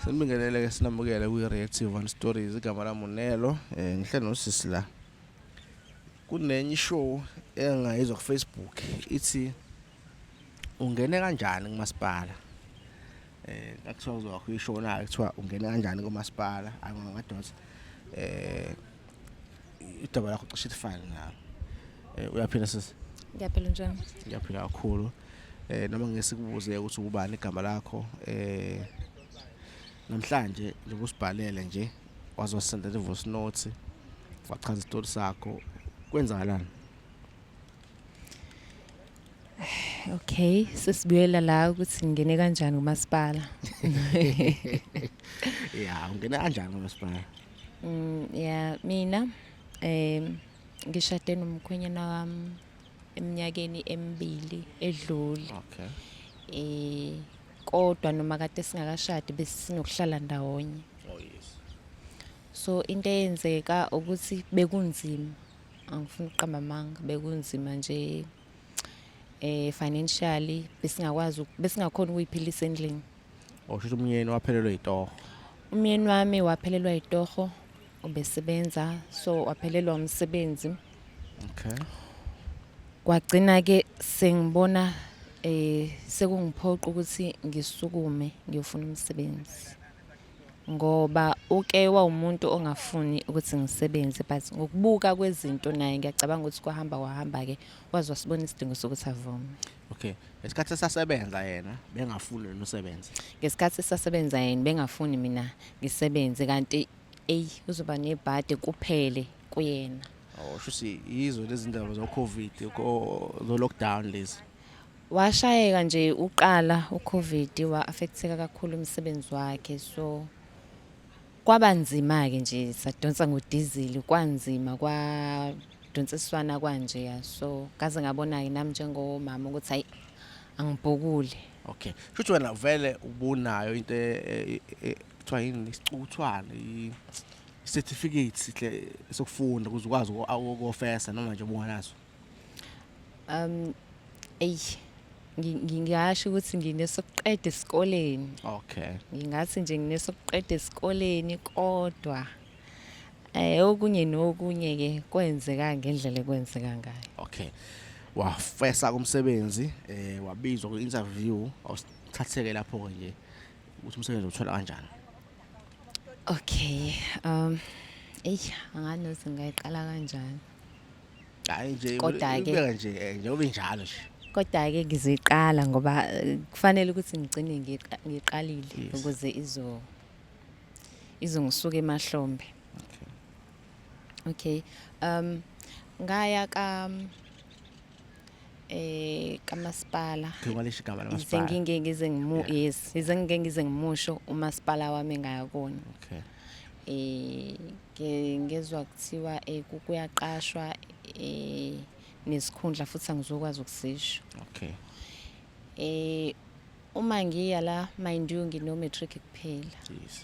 Sinibingelele ke, sinamukele kwi-Reactive One Stories. Igama lami uNelo, ngihleli nosisi la. Kunenye ishow engayizwa ku-Facebook, ithi ungene kanjani kumasipala. Akuthiwa uzowakho ishow na, kuthiwa ungene kanjani kumasipala angamadoda. Idaba lakho cishe lifane nalo. Uyaphila sisi? Ngiyaphila, njani? Ngiyaphila kakhulu. Noma ngesikubuze ukuthi ubani igama lakho, namhlanje njengoba usibhalele nje, wazosendela i-voice note, wachaza isitori sakho, kwenzakalani? Okay, sesibuyela la ukuthi ngingene kanjani kumasipala. Ya, ungene kanjani kumasipala? Ya, mina ngishade nomkhwenyana wami eminyakeni 2 edlule. Kodwa noma kade singakashadi besinokuhlala ndawonye. Oh yes. So into eyenzeka ukuthi bekunzima. Angifuni ukuqamba amanga, bekunzima nje financially, besingakwazi, besingakhona ukuyiphilisa endlini. Osho ukuthi umyeni waphelelwe itoho? Umyeni wami waphelelwa itoho, ubesebenza, so waphelelwa umsebenzi. Kwagcina ke sengibona sekungiphoqa ukuthi ngisukume ngiyofuna umsebenzi. Ngoba uke wawumuntu ongafuni ukuthi ngisebenze, but ngokubuka kwezinto naye ngiyacabanga ukuthi kwahamba kwahamba ke waze wasibona isidingo sokuthi avume. Okay. Ngesikhathi esasebenza yena bengafuni wena usebenze? Ngesikhathi esasebenza yena bengafuni mina ngisebenze, kanti ey uzoba nebhade kuphele kuyena. Oh, sho ukuthi yizo lezi ndaba zo Covid, zo lockdown lezi. Washayeka nje uqala uCovid, wa-affecteka kakhulu umsebenzi wakhe, so kwaba nzima ke nje, sadonsa ngodizili, kwanzima, kwadonsiswana kanje. So ngaze ngabona ke nami njengomama ukuthi hayi, angibhukule. Okay. Shuthi wena vele ubunayo into kuthiwa yini, isicukuthwane, i-certificate sihle sokufunda ukuze ukwazi ukofesa, noma nje ubunganaso? Ey, ngingasho ukuthi nginesokuqeda esikoleni. Ngingathi nje nginesokuqeda esikoleni, kodwa okunye nokunye ke kwenzeka ngendlela ekwenzeka ngayo. Okay. Wafesa kumsebenzi, wabizwa ku-interview, awusithatheke lapho ke nje ukuthi umsebenzi uthola kanjani? Okay, ey, anganozi ngayiqala kanjani. Hayi nje. Kodwa-ke- Ibeka nje, njengoba injalo nje. Kodwa ke ngizoyiqala ngoba kufanele ukuthi ngigcine ngiqalile ukuze izongisuka emahlombe. Okay. Ngaya ka kamasipala. Ngikalisho igama Ize lamasipala. Ngingeke ngize ngimu yes, ize ngike ngize ngimusho umasipala wami engaya kuwona. Ke ngezwa kuthiwa kuyaqashwa, nesikhundla futhi angizokwazi ukusisho. Uma ngiya la, mind you, ngino matric kuphela.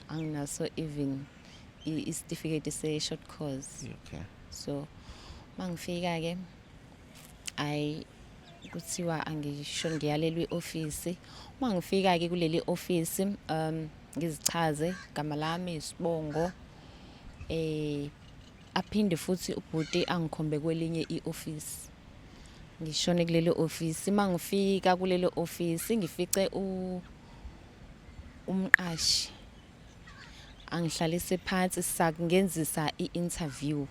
Anginaso even i-certificate se short course. So mangifika ke, ayi, kuthiwa angisho ngiyalelwa i-office. Uma ngifika ke kuleli office, ngizichaze igama lami, isibongo, aphinde futhi ubhuti angikhombe kwelinye i-office. Ngishone kuleli office, mangifika kuleli office ngifice umqashi angihlalise phansi, sakungenzisa i-interview.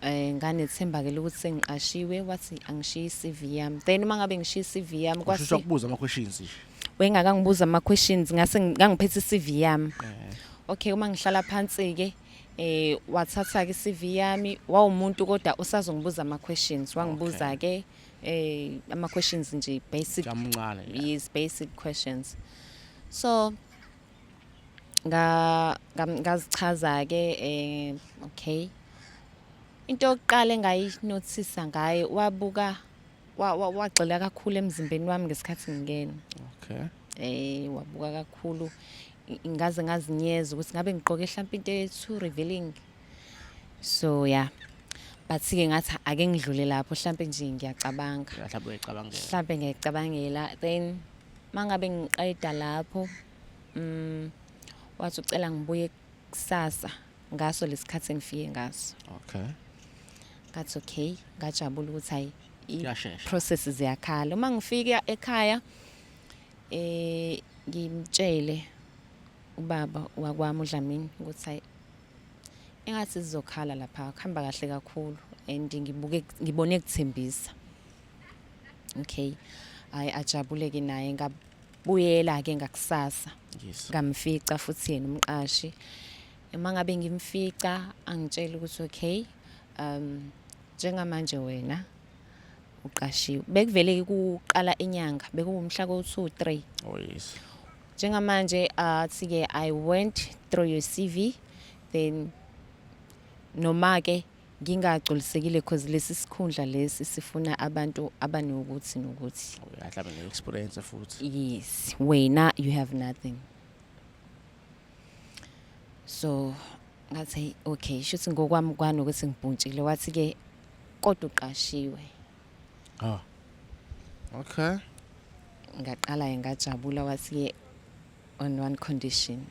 Nganethemba ke ukuthi sengiqashiwe, wathi angishiye i-CV yami. Then uma ngabe ngishiya i-CV yami kwase kubuza ama questions nje. Wengakangibuza ama questions, ngase ngangiphethe i-CV yami. Okay, uma ngihlala phansi ke, wathatha ke i-CV yami, wawumuntu kodwa usazongibuza ama questions, wangibuza ke ama questions nje basic. Jamncane. Yes, basic questions. So ngazichaza ke, okay. Into yokuqala engayinothisa ngaye, wabuka wagxila kakhulu emzimbeni wami ngesikhathi ngingena. Wabuka kakhulu, ngaze ngazinyeza ukuthi ngabe ngigqoke mhlawumbe into e too revealing. So yeah. But ke ngathi ake ngidlule lapho, mhlawumbe nje ngiyacabanga. Mhlawumbe uyicabangela. Mhlawumbe ngiyacabangela. Then mangabe ngiqeda lapho, Wathi ucela ngibuye kusasa ngaso lesikhathi engifike ngaso. Ngathi okay, ngajabula ukuthi hayi, Kuyashesha. Process ziyakhala. Uma ngifika ekhaya, ngimtshele ubaba wakwami uDlamini ukuthi hayi, engathi sizokhala lapha, kuhamba kahle kakhulu and ngibuke ngibone kuthembisa. Okay, hayi, ajabuleke naye. Ngabuyela ke ngakusasa, ngamfica futhi yena umqashi. Uma ngabe ngimfica, angitshela ukuthi okay, njengamanje wena uqashiwe. Bekuvele kuqala inyanga, bekuwumhla ko-2 3. Oh yes. Njengamanje athi ke, "I went through your CV, then noma ke ngingagculisekile because lesi sikhundla lesi sifuna abantu abanokuthi nokuthi." Oh yeah, mhlawumbe ne-experience futhi. Yes, wena you have nothing. So ngathi okay, shuthi ngokwami kwanokuthi ngibhuntshile. Wathi ke kodwa uqashiwe. Ah. Okay. Ngaqala ngajabula. Wathi ke on one condition.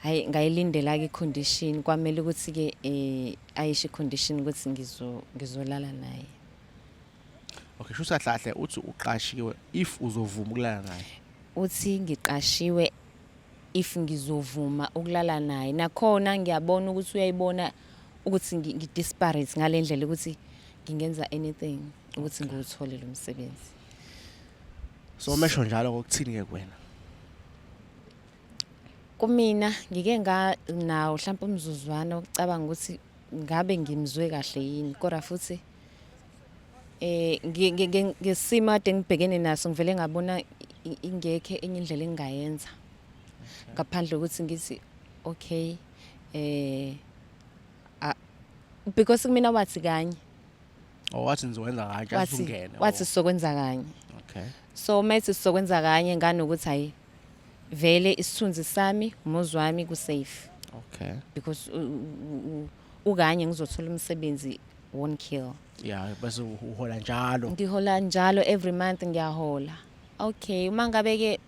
Hayi, ngayilindela ke condition. Kwamele ukuthi ke ayisho condition ukuthi ngizolala naye. Okay, shuthi kahle kahle uthi uqashiwe if uzovuma ukulala naye. Uthi ngiqashiwe if ngizovuma ukulala naye. Nakhona ngiyabona ukuthi uyayibona ukuthi ngi-desperate ngale ndlela ukuthi ngingenza anything ukuthi ngiwuthole lo msebenzi. So mesho njalo kokuthini ke kuwena? Kumina ngike nga nawo mhlawumbe umzuzwana ukucabanga ukuthi ngabe ngimzwe kahle yini, kodwa futhi ngesimo ade ngibhekene naso ngivele ngabona ingekho enye indlela engingayenza ngaphandle kokuthi ngithi okay, because kumina wathi kanye. Oh, wathi nizokwenza kanje. Wathi asungene. Wathi sizokwenza kanye. So methi sizokwenza kanye, nganokuthi hayi, vele isithunzi sami, umuzi wami ku-safe because ukanye ngizothola umsebenzi won't kill. Yeah, bese uhola njalo. Ngihola njalo, every month ngiyahola. Okay, uma ngabe ke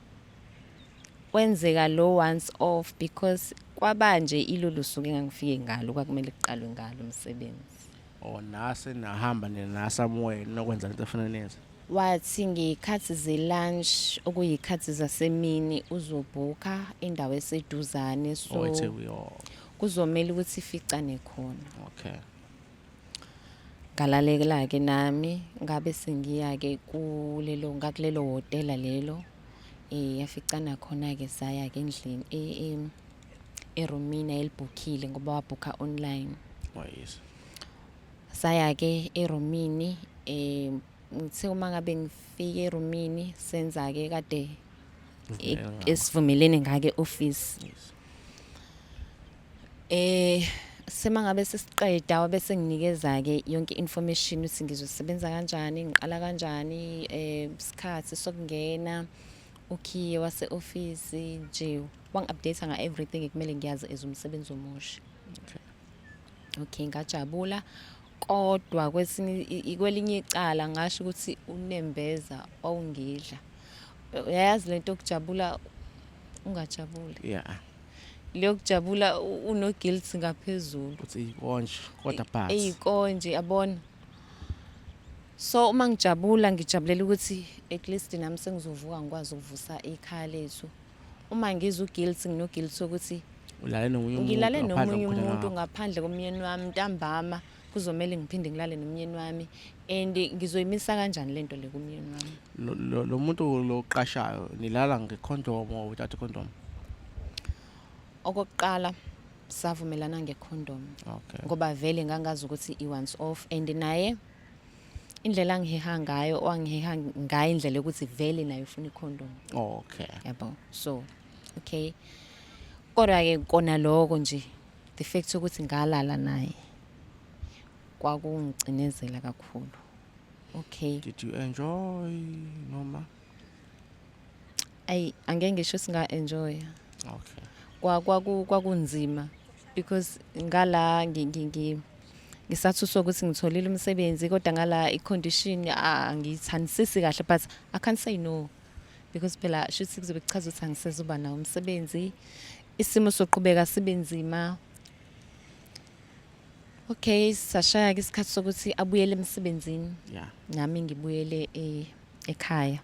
kwenzeka lo once off, because kwabanje ilolu suku engangifike ngalo kwakumele kuqalwe ngalo umsebenzi. Oh, nase nahamba nina somewhere nokwenza lento efana nenze. Wathi ngey'khathi ze-lunch, okuyikhathi zasemini, uzobhukha indawo eseduzane, so Oh, eThekwini. Oh. kuzomela ukuthi ificane khona. Ngalalela-ke nami, ngabe sengiya-ke kulelo ngakulelo hhotela lelo, yaficana khona-ke. Saya-ke endlini, erumini ayelibhukhile ngoba wabhukha online. Oh yes. Saya-ke erumini. Ngithe uma ngabe ngifike erumini, senza-ke kade esivumelene ngake office. Sema ngabe sesiqeda, bese nginikeza ke yonke information ukuthi ngizosebenza kanjani, ngiqala kanjani, isikhathi sokungena, ukhiye wase office nje, wangi-update nga everything ekumele ngiyazi as umsebenzi omusha. Okay, ngajabula, kodwa kwesinye kwelinye icala ngasho ukuthi unembeza wawungidla. Uyayazi lento yokujabula ungajabuli. Leyo kujabula uno guilt ngaphezulu. Uthi ikonje kodwa but Eyikonje, yabona. So uma ngijabula, ngijabulela ukuthi at least nami sengizovuka ngikwazi ukuvusa ikhaya lethu. Uma ngizwa uguilt, ngino guilt sokuthi ulale nomunye umuntu ngilale ngaphandle nomunye komkhwenyana umuntu wakho. Ngaphandle komyeni wami. Ntambama kuzomele ngiphinde ngilale nomyeni wami, and ngizoyimisa kanjani lento le kumyeni wami? Lo muntu lo oqashayo, nilala ngekhondom or without a condom? Okokuqala savumelana ngecondom ngoba vele ngangazi ukuthi i-once off, and naye indlela angiheha ngayo, wangiheha ngayo indlela yokuthi vele naye ufuna icondom. Yabo, so okay, kodwa ke kona lokho nje, the fact ukuthi ngalala naye kwakungicinezela kakhulu. Okay. Did you enjoy noma? Ayi, angeke ngisho singa enjoy. Kwa kwaku kwakunzima because ngala ngisathuswa ukuthi ngitholile umsebenzi, kodwa ngala i-condition angiyithandisisi kahle, but I can't say no. Because phela shuthi kuzobe kuchaza ukuthi angisezuba nawo umsebenzi. Isimo soqhubeka sibe nzima. Okay, sashaya ke isikhathi sokuthi abuyele emsebenzini. Nami ngibuyele ekhaya.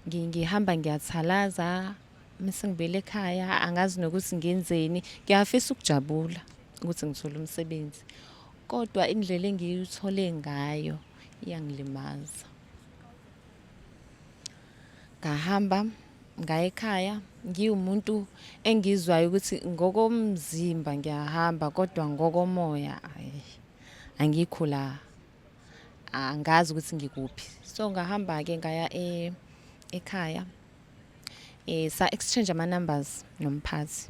Ngihamba ngiyathalaza mase ngibuyele ekhaya, angazi nokuthi ngenzeni. Ngiyafisa ukujabula ukuthi ngithole umsebenzi, kodwa indlela engiyuthole ngayo iyangilimaza. Ngahamba ngaya ekhaya, ngiwumuntu engizwayo ukuthi ngokomzimba ngiyahamba, kodwa ngokomoya ayi, angikho la, angazi ukuthi ngikuphi. So ngahamba-ke ngaya ekhaya, sa exchange ama numbers nomphathi.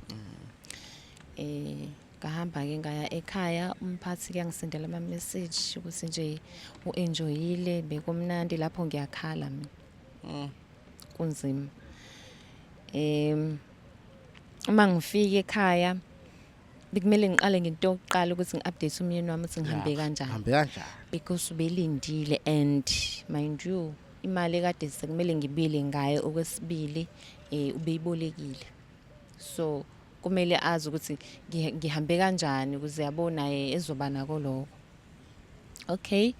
Ngahamba-ke ngaya ekhaya, umphathi kuyangisendela ama message ukuthi nje u-enjoyile, bekumnandi. Lapho ngiyakhala mina, kunzima. Uma ngifika ekhaya, bekumele ngiqale ngento yokuqala ukuthi ngi-update umyeni wami ukuthi ngihambe kanjani. Hambe kanjani. Because ubelindile, and mind you, imali ekade sekumele ngibuyele ngayo okwesibili ubeyibolekile, so kumele azi ukuthi ngihambe kanjani ukuze yabona naye ezoba nako lokho. Okay,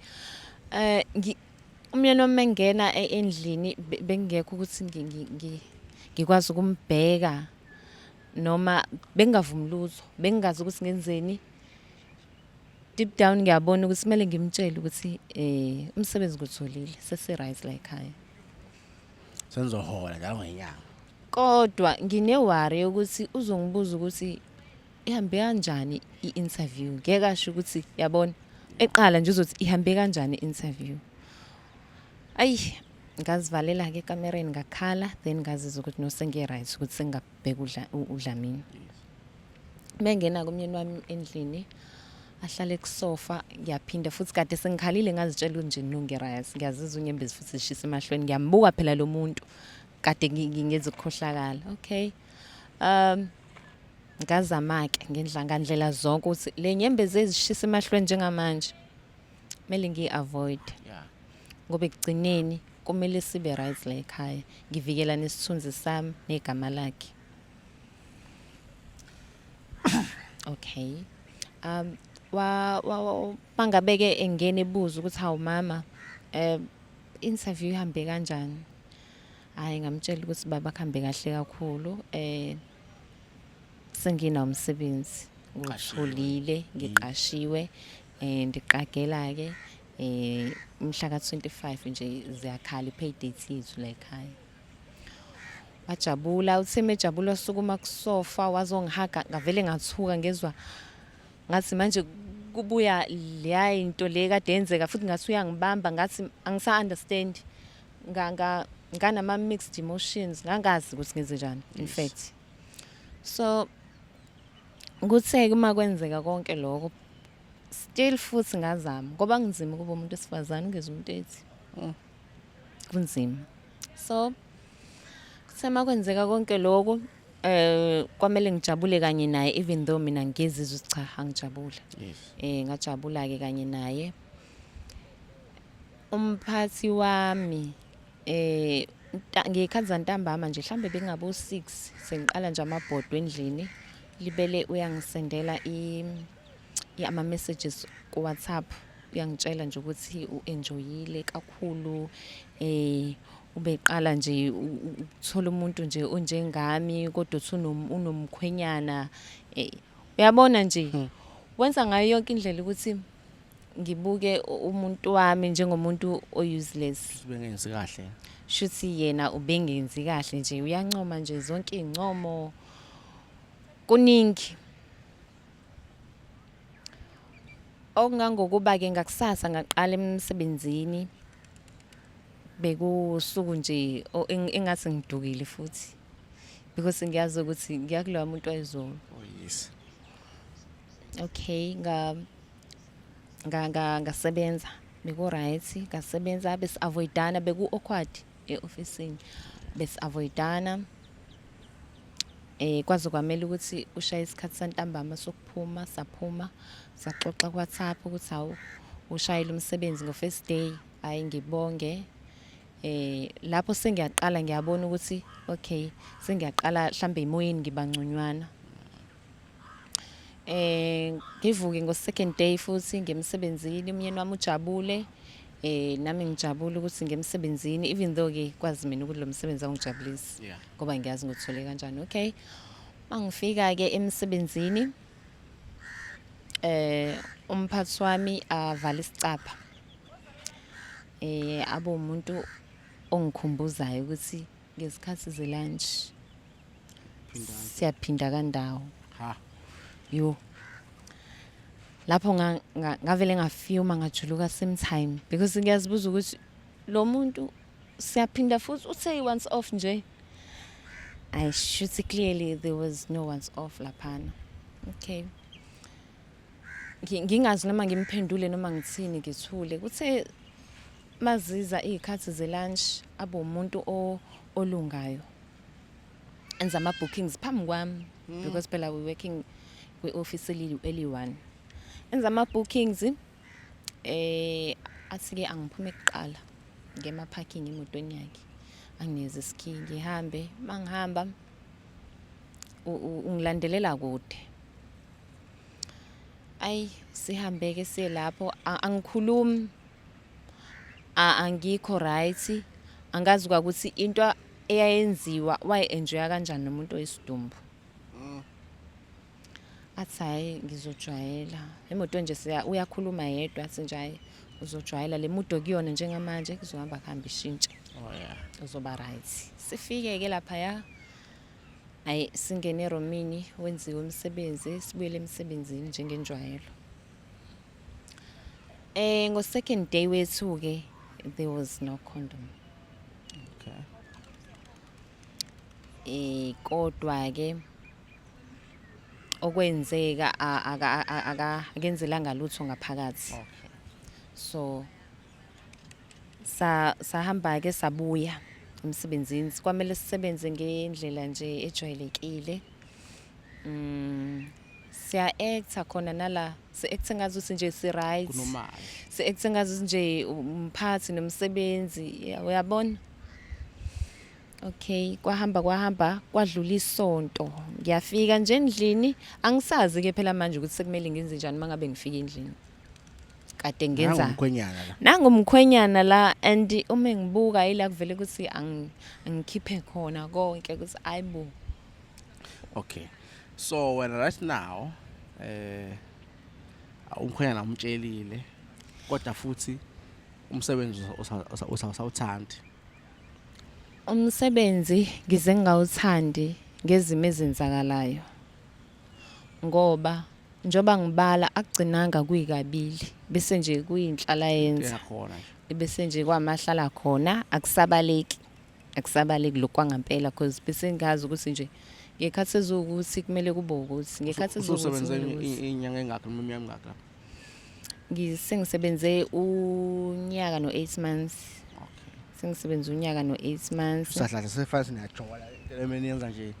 umyeni wami engena endlini, bengekho ukuthi ngikwazi ukumbheka noma bengingavumi lutho, bengingazi ukuthi ngenzeni. Deep down ngiyabona ukuthi kumele ngimtshele ukuthi umsebenzi ngutholile, sesi-right la ekhaya. Senizohola njalo ngenyanga. Kodwa ngine-worry yokuthi uzongibuza ukuthi ihambe kanjani i-interview. Ngeke asho ukuthi yabona eqala nje, uzothi ihambe kanjani i-interview. Ayi, ngazivalela-ke ekamereni, ngakhala, then ngazizwa ukuthi no, sengi-right ukuthi sengingabheka uDlamini. Bengena kumyeni wami endlini, ahlale kusofa, ngiyaphinda futhi, kade sengikhalile, ngazitshela ukuthi nje no, ngi-right. Ngiyazizwa unyembezi futhi zishisa emahlweni, ngiyambuka phela lo muntu kade ngenza ukukhohlakala. Okay, ngazama-ke ngandlela zonke ukuthi le nyembezi ezishisa emahlweni njengamanje kumele ngiyi-avoid, ngoba ekugcineni kumele sibe right la ekhaya, ngivikela nesithunzi sami negama lakhe. Okay, wa mangabeke engena ebuza ukuthi, "Hawu mama, interview ihambe kanjani?" Hayi, ngamtshela ukuthi, "Baba, kuhambe kahle kakhulu, senginawo umsebenzi, ngiwutholile, ngiqashiwe, ndiqagela ke mhla ka 25 nje ziyakhala i-pay date yethu la ekhaya." Wajabula, uthe mejabula wasukuma kusofa wazongihaga, ngavele ngathuka, ngezwa ngathi manje kubuya leya into le kade yenzeka futhi, ngathi uyangibamba, ngathi angisa understand, nga nga nganama mixed emotions, ngangazi ukuthi ngenze njani in fact. So kuthe uma kwenzeka konke lokho, still futhi ngazama, ngoba kunzima ukuba umuntu wesifazane, ungezwe umuntu ethi kunzima. So kuthe uma kwenzeka konke lokho, kwamele ngijabule kanye naye, even though mina ngizizwa ukuthi cha, angijabule. Ngajabula ke kanye naye. Umphathi wami, ngey'khathi zantambama nje, mhlambe bekungabo 6, sengiqala nje amabhodwe endlini, libele uyangisendela ama messages ku WhatsApp, uyangitshela nje ukuthi u-enjoyile kakhulu, ubeqala nje ukuthola umuntu nje onjengami, kodwa uthi unomkhwenyana. Uyabona nje, wenza ngayo yonke indlela ukuthi ngibuke umuntu wami njengomuntu o-useless. Bengenzi kahle. Shuthi yena ubengenzi kahle nje, uyancoma nje zonke iy'ncomo, kuningi. Okungangokuba-ke ngakusasa ngaqala emsebenzini, bekusuku nje engathi ngidukile futhi, because ngiyazi ukuthi ngiyakuloya muntu wayizolo. Oh yes. Okay, nga nga nga ngasebenza, beku right, ngasebenza, besi avoidana, beku awkward e-ofisini, besi avoidana. Kwaze kwamele ukuthi ushaye isikhathi santambama sokuphuma, saphuma, saxoxa ku WhatsApp ukuthi, "Hawu, ushayile umsebenzi ngo first day, hayi ngibonge." Lapho sengiyaqala ngiyabona ukuthi okay, sengiyaqala mhlambe emoyeni ngiba ngconywana. Ngivuke ngo second day futhi ngemsebenzini, umyeni wami ujabule, nami ngijabule ukuthi ngemsebenzini, even though ke kwazi mina ukuthi lo msebenzi awungijabulisi ngoba ngiyazi ngithole kanjani. Okay, mangifika ke emsebenzini, umphathi wami avala isicabha, abe umuntu ongikhumbuzayo ukuthi ngezikhathi ze-lunch siyaphinda kandawo. Ha. Yo, lapho ngavele ngafuma, ngajuluka same time, because ngiyazibuza ukuthi lo muntu siyaphinda futhi uthe once off nje. I shoot, clearly there was no once off laphana. Okay, ngingazi noma ngimphendule noma ngithini, ngithule. Kuthe maziza izikhathi ze-lunch, abe umuntu olungayo, enza ama-bookings phambi kwami, because phela we working kwi-office eli-one. Enza ama-bookings, athi-ke angiphume kuqala ngema-parking emotweni yakhe, anginikeze isikhiye ngihambe. Mangihamba, ungilandelela kude. Ayi, sihambe-ke siye lapho. Angikhulumi, angikho right, angazi kwakuthi into eyayenziwa wayi-enjoya kanjani nomuntu oyisidumbu. Athi hhayi, ngizojwayela imoto nje, siya uyakhuluma yedwa, athi nje hhayi, uzojwayela le mood okuyona njengamanje, kuzohamba kuhambe ishintshe. Uzoba right. Sifike-ke laphaya, hhayi, singene eromini, wenziwe umsebenzi, sibuyele emsebenzini njengenjwayelo. Ngo-second day wethu-ke there was no condom. Kodwa-ke okwenzeka akenzelanga lutho ngaphakathi. So sahamba ke, sabuya emsebenzini, kwamele sisebenze ngendlela nje ejwayelekile. Siya acta khona nala, si acta ngazuthi nje si right. Kunomali. Si acta ngazuthi nje umphathi nomsebenzi, uyabona. Okay, kwahamba kwahamba, kwadlula isonto. Ngiyafika nje endlini, angisazi ke phela manje ukuthi sekumele ngenze njani mangabe ngifika endlini. Kade ngenza Nangumkhwenyana la. Nangumkhwenyana la, and uma ngibuka ila kuvele ukuthi angikhiphe khona konke ukuthi ayibo. Okay. So when right now umkhwenyana umtshelile, kodwa futhi umsebenzi usawuthandi. Umsebenzi ngize ngingawuthandi ngezimo ezenzakalayo. Ngoba njoba ngibala, akugcinanga kuyikabili, bese nje kuyinhlala yenza. Yakhona nje. Bese nje kwamahlala khona, akusabaleki. Akusabaleki lokhu kwangampela, because bese ngazi ukuthi nje ngekhathi eziwukuthi kumele kube ukuthi ngekhathi eziwukuthi Ususebenze kumele ukuthi. inyanga engakhi noma iminyaka engakhi lapho? Ngisengisebenze unyaka no-8 months. Sengisebenze unyaka no-8 months. Usahlahla sefana siniyajola into emeni yenza nje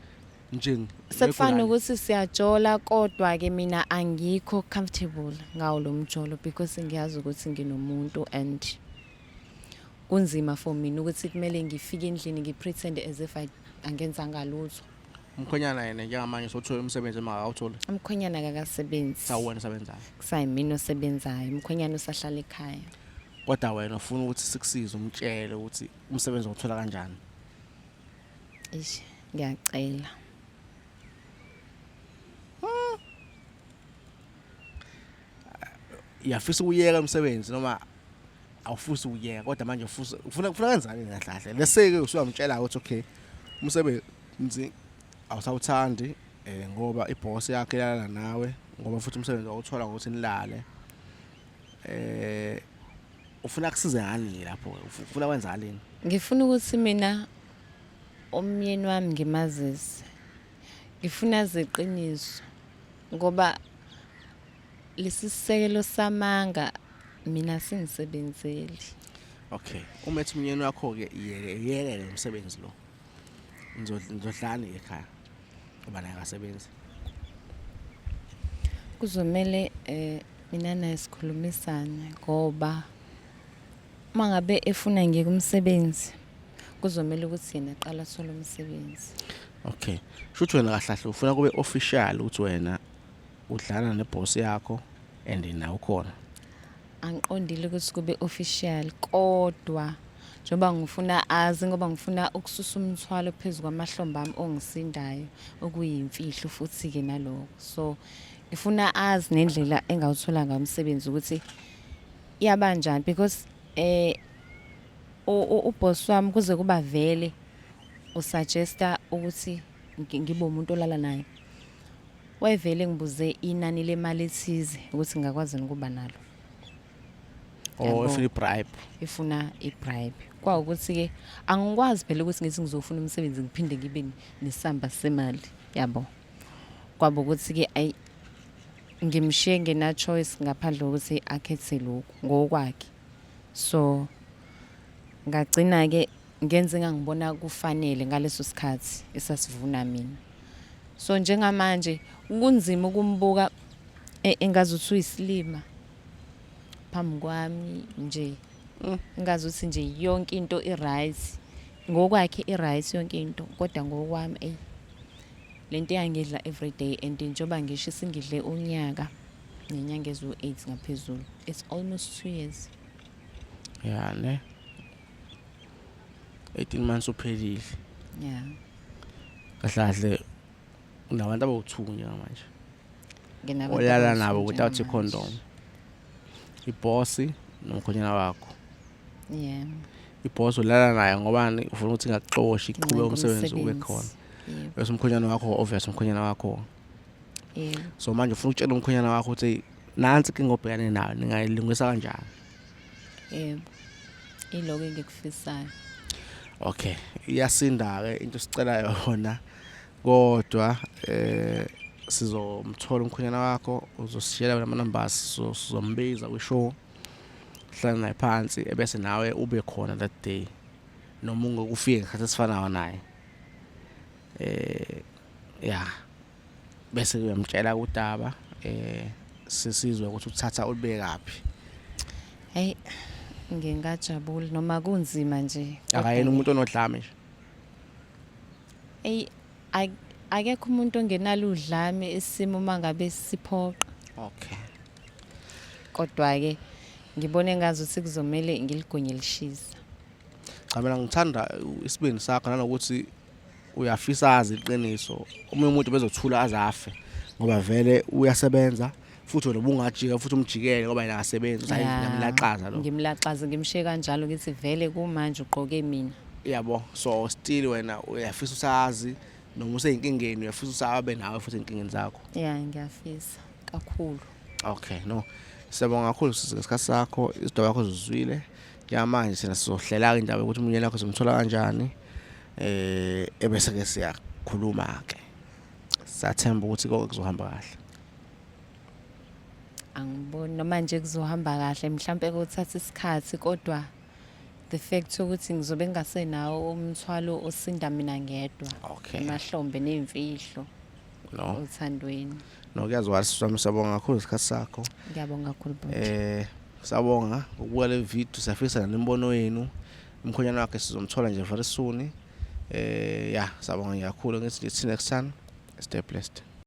nje. Sekufana regularly. Ukuthi siyajola, kodwa ke mina angikho comfortable ngawo lo mjolo, because ngiyazi ukuthi nginomuntu and kunzima for mina ukuthi kumele ngifike endlini ngipretend as if angenzanga lutho. Umkhwenyana yena njengamanje sothola umsebenzi uma akawutholi? Umkhwenyana akakasebenzi. Sawuwena osebenzayo? Kusayimina osebenzayo, umkhwenyana usahlala ekhaya. Kodwa wena ufuna ukuthi sikusize umtshele ukuthi umsebenzi uthola kanjani? Eish, ngiyacela. Uyafisa ukuyeka umsebenzi noma awufisi ukuyeka, kodwa manje ufisa ufuna kenzani kahle kahle? Lese-ke usuyamtshela ukuthi okay, umsebenzi awusawuthandi ngoba iboss yakhe ilala nawe, ngoba futhi umsebenzi wawuthola ngokuthi nilale. Ufuna kusize ngani lapho? Ufuna kwenzakaleni? Ngifuna ukuthi mina umyeni wami ngimazise, ngifuna azi iqiniso, ngoba lesi sisekelo samanga mina singisebenzeli. Okay, uma ethi umyeni wakho-ke yeke yeke lo msebenzi lo, nizodlani ekhaya ngoba naye akasebenzi? Kuzomele mina naye sikhulumisane, ngoba Uma ngabe efuna ngiye kumsebenzi kuzomela ukuthi yena aqale athole umsebenzi. Okay. Shuthi wena kahle kahle ufuna kube official ukuthi wena udlala neboss yakho and nawe ukhona. Angiqondile ukuthi kube official kodwa njengoba ngifuna azi ngoba ngifuna ukususa umthwalo phezu kwamahlombe ami ongisindayo okuyimfihlo futhi-ke naloko. So ngifuna azi nendlela engawuthola ngayo umsebenzi ukuthi yabanjani because uboss wami kuze kuba vele usuggesta ukuthi ngibe umuntu olala naye. Wayevele ngibuze inani lemali ethize ukuthi ngingakwazi ukuba nalo. Or Yabo. Efuna i-bribe. Ifuna i-bribe. Kwawukuthi-ke angikwazi phela ukuthi ngithi ngizofuna umsebenzi ngiphinde ngibe nesamba semali yabo. Kwaba ukuthi-ke ayi ngimshiye ngena choice ngaphandle kokuthi akhethe lokhu ngokwakhe. So ngagcina-ke ngenze engangibona kufanele ngaleso sikhathi esasivuna mina. So njengamanje kunzima ukumbuka engazuthi uyisilima phambi kwami nje. Engazuthi nje yonke into i-right. Ngokwakhe i-right yonke into kodwa ngokwami eyi lento iyangidla everyday and njengoba ngisho isingidle unyaka nenyanga eziwu-8 ngaphezulu. It's almost 2 years. Ya ne. 18 months uphelile. Yeah. Kahle kahle unabantu abawu-2 njengamanje. Nginabantu Olala abawu-two nabo without njengamanje. i-condom. Iboss nomkhonyana wakho. Yeah. Iboss ulala naye ngobani ufuna ukuthi ingakuxoshi iqhube Nginike umsebenzi ube umsebenzi. khona. Yebo. Bese umkhonyana wakho obvious umkhonyana wakho. Yebo. So manje ufuna ukutshela umkhonyana wakho ukuthi nansi inkinga obhekane nayo ningayilungisa kanjani. Yebo. Iloko engikufisayo. Okay, iyasinda ke into sicela yona. Kodwa sizomthola umkhonyana wakho uzosishela wena ama numbers sizombiza kwi-show. Hlala naye phansi ebese nawe ube khona that day. Noma ungekufike ngesikhathi esifanayo naye. Yeah. Bese uyamtshela udaba sisizwe ukuthi uthatha ulibeke kapi. Hey ngingajabula noma kunzima nje. Akayena umuntu onodlame nje. Ey akekho umuntu ongenalo udlame isimo mangabe siphoqa. Okay. Kodwa ke ngibone ngazuthi kuzomele ngiligonye lishisa. Cha mina ngithanda isibindi sakho nanokuthi uyafisa azi iqiniso. Omunye umuntu bezothula azafe ngoba vele uyasebenza futhi wena ubungajika futhi umjikele ngoba yena akasebenzi uthi hayi ngiyamlaxaza lo. Ngimlaxaza ngimshiye kanjalo ngithi vele kumanje ugqoke mina. Yabo, so still wena uyafisa usazi noma useyinkingeni uyafisa usabe nawe futhi ezinkingeni zakho. Yeah, ngiyafisa kakhulu. Okay, no. Siyabonga kakhulu sisi ngesikhathi sakho, izindaba yakho zizwile. Njengamanje sina sizohlela indaba yokuthi umyeni wakho sizomthola kanjani. Ebese ke siyakhuluma ke. Sathemba ukuthi konke kuzohamba kahle. Angiboni noma nje kuzohamba kahle mhlambe kuthatha isikhathi kodwa the fact ukuthi ngizobe ngingasenawo umthwalo osinda mina ngedwa. Okay. Emahlombe nemfihlo. No. Othandweni. No kuyazwakala sisi wami siyabonga kakhulu isikhathi sakho. Ngiyabonga kakhulu bhuti. Siyabonga ukubuka le video siyafisa nembono yenu. Umkhonyana wakhe sizomthola nje very soon. Yeah, siyabonga kakhulu ngithi see next time. Stay blessed.